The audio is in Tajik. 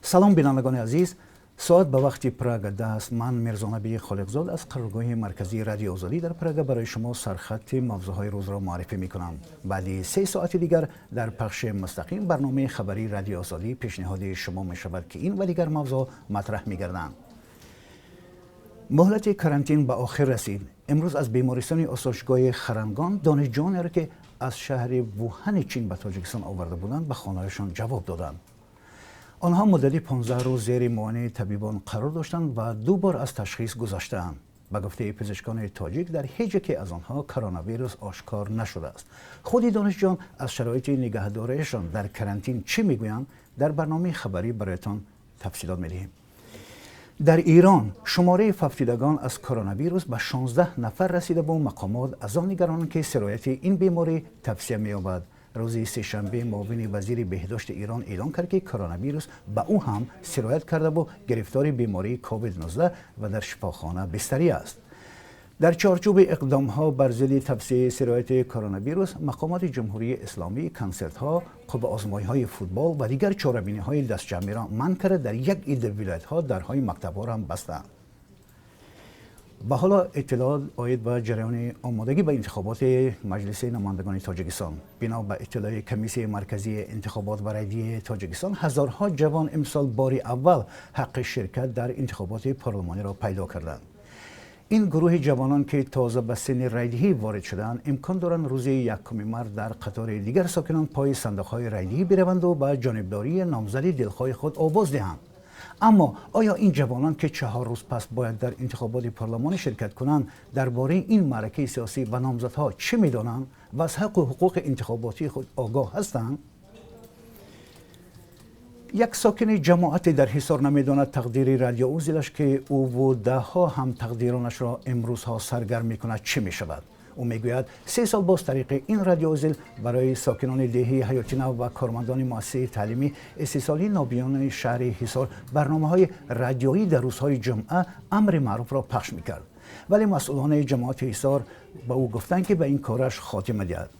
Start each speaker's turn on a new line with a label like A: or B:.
A: Салом, бинандагони азиз. Соат ба вақти Прага 10 аст. Ман Мирзонаби Холиқзод аз қароргоҳи марказии Радиои Озодӣ дар Прага барои шумо сархати мавзӯъҳои рӯзро муаррифӣ мекунам. Баъди 3 соати дигар дар пахши мустақим барномаи хабарии Радиои Озодӣ пешниҳоди шумо мешавад, ки ин ва дигар мавзӯъ матраҳ мегарданд. Муҳлати карантин ба охир расид. Имрӯз аз бемористони осоишгоҳи Харангон донишҷӯёнеро, ки аз шаҳри Вуҳани Чин ба Тоҷикистон оварда буданд, ба хонаҳояшон ҷавоб доданд. Онҳо муддати 15 рӯз зери муоинаи табибон қарор доштанд ва ду бор аз ташхис гузаштаанд. Ба гуфтаи пизишкони тоҷик, дар ҳеҷ яке аз онҳо коронавирус ошкор нашудааст. Худи донишҷӯён аз шароити нигаҳдориашон дар карантин чӣ мегӯянд, дар барномаи хабарӣ бароятон тафсилот медиҳем. Дар Ирон шумораи фавтидагон аз коронавирус ба 16 нафар расида бо мақомот аз он нигаронанд, ки сирояти ин беморӣ тавсеа меёбад. Рӯзи сешанбе муовини вазири беҳдошти Ирон эълон кард, ки коронавирус ба ӯ ҳам сироят кардаву гирифтори бемории COVID-19 ва дар шифохона бистарӣ аст. Дар чорчӯби иқдомҳо бар зидди тавсеаи сирояти коронавирус, мақомоти Ҷумҳурии Исломӣ консертҳо, қувваозмоиҳои футбол ва дигар чорабиниҳои дастҷамъиро манъ карда, дар як идда вилоятҳо дарҳои мактабҳоро ҳам бастаанд. Ва ҳоло иттилоот оид ба ҷараёни омодагӣ ба интихоботи Маҷлиси намояндагони Тоҷикистон. Бино ба иттилои Комиссияи марказии интихобот ва райдиҳии Тоҷикистон, ҳазорҳо ҷавон имсол бори аввал ҳаққи ширкат дар интихоботи парлумониро пайдо карданд. Ин гурӯҳи ҷавонон, ки тоза ба синни райдиҳӣ ворид шудаанд, имкон доранд рӯзи 1 март дар қатори дигар сокинон пои сандуқҳои райдиҳӣ бираванду ба ҷонибдории номзади дилхоҳи худ овоз диҳанд. Аммо оё ин ҷавонон, ки 4 рӯз пас бояд дар интихоботи парлумонӣ ширкат кунанд, дар бораи ин маъракаи сиёсӣ ва номзадҳо чӣ медонанд ва аз ҳаққу ҳуқуқи интихоботии худ огоҳ ҳастанд? Як сокини ҷамоате дар Ҳисор намедонад, тақдири радиоузелаш, ки ӯву даҳҳо ҳам тақдиронашро имрӯзҳо саргарм мекунад, чӣ мешавад. Ӯ мегӯяд, 3 сол боз тариқи ин радиоузел барои сокинони деҳаи Ҳаётинав ва кормандони муассисаи таълимӣ истисноии нобиноёни шаҳри Ҳисор барномаҳои радиоӣ дар рӯзҳои ҷумъа амри маъруфро пахш мекард, вале масъулони ҷамоати Ҳисор ба ӯ гуфтанд, ки ба ин кораш хотима диҳад.